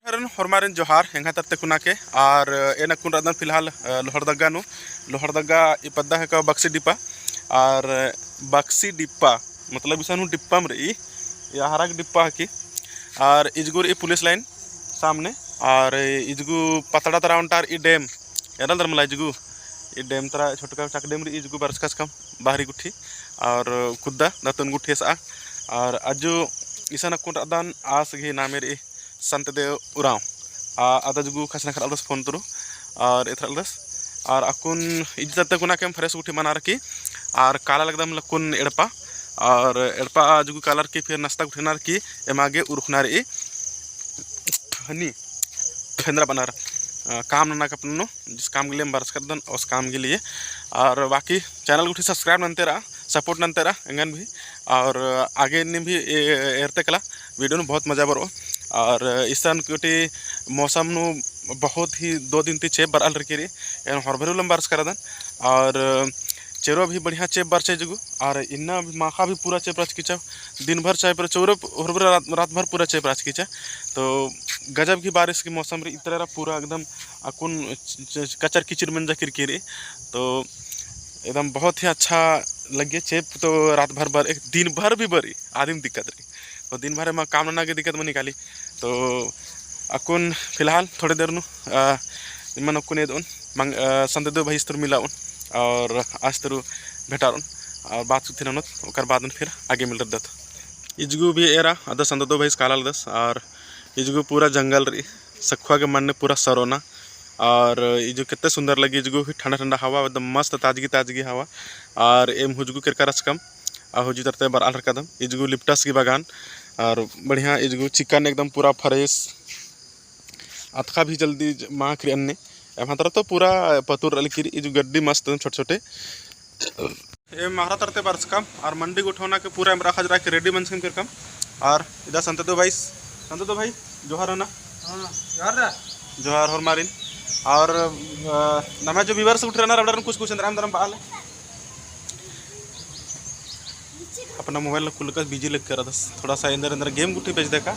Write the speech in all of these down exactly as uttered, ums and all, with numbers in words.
हरन होरमारिन जोहार, एंगा तरती कुना के। आर एन अक्कुन रअदन फिलहाल, अ, लोहरदगा नू। लोहरदगा ई पद्दा हेके बक्सी डिप्पा। आर बक्सी डिप्पा, मतलब इसन हूँ डिप्पम रई, या हराक डिप्पा हकी। आर इजगुर ई पुलिस लाइन सामने, आर इजगु पतड़ा तरा ओन्टार ई डैम, एरल दर मला इजगु, ई डैम तरा छोटका चक डैम रई इजगु बरचका चकम बाहरी गुट्ठी, आर कुद्दा दतुन गुट्ठी एसआ। आर अजु इसन अक्कुन रअदन आस गही नामे रई संतदेव उराँव। आ, अद अजगु खसना खरआलदस फोन तुरु, आर एथरआलदस, आर अक्कुन इज्जत ते कुना केम फ्रेश गुट्ठी मनार की, आर काला लगदम लक्कुन एड़पा, आर एड़पा अजगु कालर की फिर नाश्ता गुट्ठी ननर की, एमा गे उरखना रई हनी फेंदरा बनर, अ, काम नना के अपनो, जिस काम के लिए हम बरचका रअदन, उस काम के लिए। और बाकी channel गुट्ठी subscribe नन्ते रआ, support नन्ते रआ, एंगन भी। और आगे नीम भी ए-, एरते कला video नू बहुत मजा बरओ। और इसन गुट्ठी मौसम नू बहुत ही दो दिन ती चेंप बरआलर की रई, एन होरभर उल्लम बरचका रअदन। और चेरो भी बढ़िया चेंप बरचा इजगु, और इन्ना भी माखा भी पूरा चेंप रहचकी चा, दिन भर चेंप रहचा, चौरो होरभर रात, रात भर पूरा चेंप रहचकी चा। तो गजब की बारिश की मौसम रई, इतरा पूरा एकदम अक्कुन च-, च-, कचर किचिर मंजा केरकी रई। तो एकदम बहुत ही अच्छा लग्गी चेंप, तो रात भर बरई, एक दिन भर भी बरई, आदिम दिक्कत रई। तो दिन भर एमा काम नना गे दिक्कत मनी काली। तो अक्कुन फिलहाल थोड़े देर नू, अ, निमन अक्कुन एदओन, मंग-, अ, संतदेव भाई इस्तुर मिलाओन और आस तुरु भेंटारओन और बात चीत ननोत, ओकर बाद नू फिर आगे मिलरदत। इजगु भी एरा, अद संतदेव भाई कालालदस और इजगु पूरा जंगल रई, सखुआ के मन्न पूरा सरोना। और इजगु केत्ते सुंदर लग्गी, इजगु ही ठंडा ठंडा हवा, एकदम मस्त ताजगी ताजगी हवा। और एम हुजगु केरका रहचकम, आ हुजु तरते बरआलर कादम, इजगु लिप्टस की बगान, और बढ़िया इजगु चिकन एकदम पूरा fresh, अतखा भी जल्दी ज-, माख रई अन्ने। एम्हा तरफ तो पूरा पतुर रअलकी रई, इजगु गड्डी मस्त एकदम छोटे छोटे। ए महरा तरते बरचकम और मंडी गुट्ठी होना के पूरा एमरा खजरा के ready मंजकम केरकम। और इदा संतदेव भाई, संतदेव भाई, जोहार रअना। हाँ, जोहार रअना। जोहार होरमारिन। और, अ, नमा जो viewers गुट्ठी रअनर, अबड़न कुछ कुछ एन्दरा एन्दरा बआल। अपना mobile ला कुल्लकस busy लग कर दस, थोड़ा सा एन्दर एन्दर game गुट्ठी बेच देखा।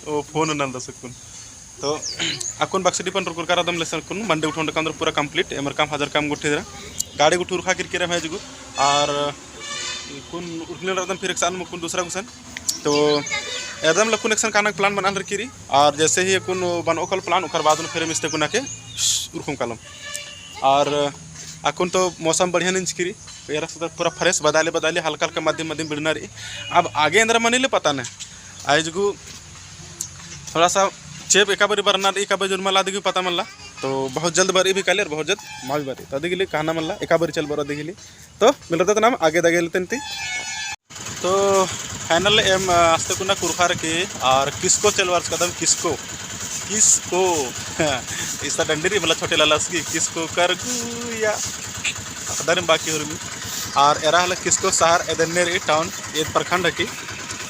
ओ, फोन नन्दस अक्कुन। तो अक्कुन बक्सी डिप्पन रुकुर कर रअदम लेसन अक्कुन मंडी गुट्ठी होना काम पूरा complete, एमर काम हजर काम गुट्ठी दरा, गाड़ी गुट्ठी उरखा केरकी रई एम्हा इजगु, और अक्कुन उरखने रअदम फिर एकसन अक्कुन दूसरा गुसन। तो एरदम लक्कुन एकसन काना plan बनालर की रई, और जैसे ही अक्कुन बनओ कालो plan, ओकर बाद नू फिर एम इस्ते कुना के उरखुम कालम। और अक्कुन तो मौसम बढ़िया नंजकी रई, एरा सुद्धा पूरा fresh, बदाली बदाली, हल्का हल्का मध्यम मध्यम बिड़ना रई। अब आगे एन्दरा मनी ले पता नहीं, आइजगु थोड़ा सा चेंप एका बारी बरना रई, एका बारी जुर्मा ला अदिगे पता मल्ला। तो बहुत जल्द बरई भी काली और बहुत जल्द मा भी बरई, तो अदिगे ले कहना मल्ला, एका बारी चल बरओ अदिगे ले। तो मिलरदत नाम आगे दगे लेते ती। तो final एम, अ, अस्ते कुना कुरखार की और किसको चल बरचकदम, किसको, किसको। इस्ता डंडी रई मला छोटे लालस की, किसको कर गुया। अकदरिम बाकी उर्मी। और एरा हला किसको शहर एदन्ने रई town, एद प्रखंड की।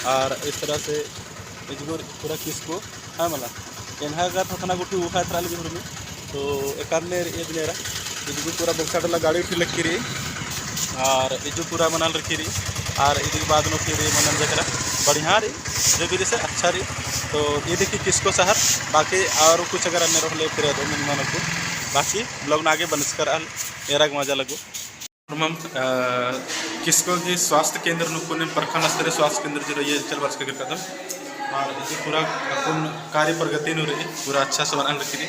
और इस तरह से इजगुर पूरा किसको है मला। एन्हा गा थोथना गुट्ठी उखा एथरा लगी हुरमी। तो एकादने एदने एरा। इजगु पूरा बक्सा डला गाड़ी उठी लगी रई। और इजु पूरा मनाल रखी रई। और इजु बाद नू फिर मनन जकरा बढ़िया रई। जो भी रई से अच्छा रई। तो ये देखिए किसको शहर। बाकी और कुछ अगर अन्य रोहले फिर दो मिन मनो को। बाकी vlog ना आगे बनस्कर आल एरा गा मजा लगो। हम, अ, किसको की स्वास्थ्य केंद्र नू कुने प्रखंड स्तरीय स्वास्थ्य केंद्र जो रई, चल बरचका केरकदम। और इजु पूरा अक्कुन कार्य प्रगति नू रई, पूरा अच्छा से बनाल रखी रई।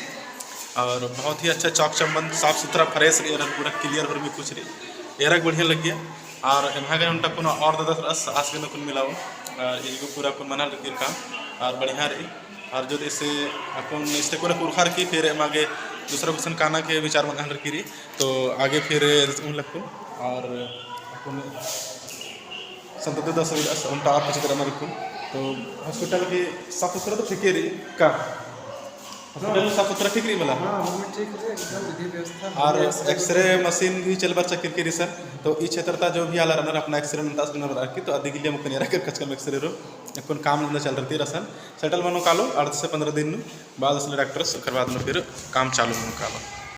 और बहुत ही अच्छा चौक चौबंद, साफ सुथरा, fresh रई, और पूरा clear हुरमी कुछ रई। एरा गा बढ़िया लग्गिया। और एम्हा गे ओन्टा कुन और ददस रअस, आस गे नू कुन मिलाओ। और इजु पूरा कुन मनाल रखी काम, और बढ़िया रई। और जो इसे अक्कुन इस्ते कुन कुरखार की, फिर एमा गे दूसरा गुसन काना के विचार मनाल रखी रई। तो आगे फिर उन लक्कुन और अक्कुन संतदेव दास भी अस-, उन्टा और कुछ तरह मरिकुन। तो hospital की साफ सुथरा तो ठीक ही रई का? Hospital में साफ सुथरा ठीक रई मला? हाँ, वो भी ठीक रई, एकदम विधि व्यवस्था और बढ़िया से X-ray machine भी चल बरचा केरकी रई सर। तो ई क्षेत्र ता जो भी आलर रअनर अपना X-ray नन्ता से नंबर रखी, तो अदिगे ले मुकन एरा कर कचकम X-ray रो अक्कुन काम धंधा चल रई रसन। Settle मनो कालो, आठ से पन्द्रह दिन नू बाद असले doctor से, ओकर बाद नू फिर काम चालू मनो कालो।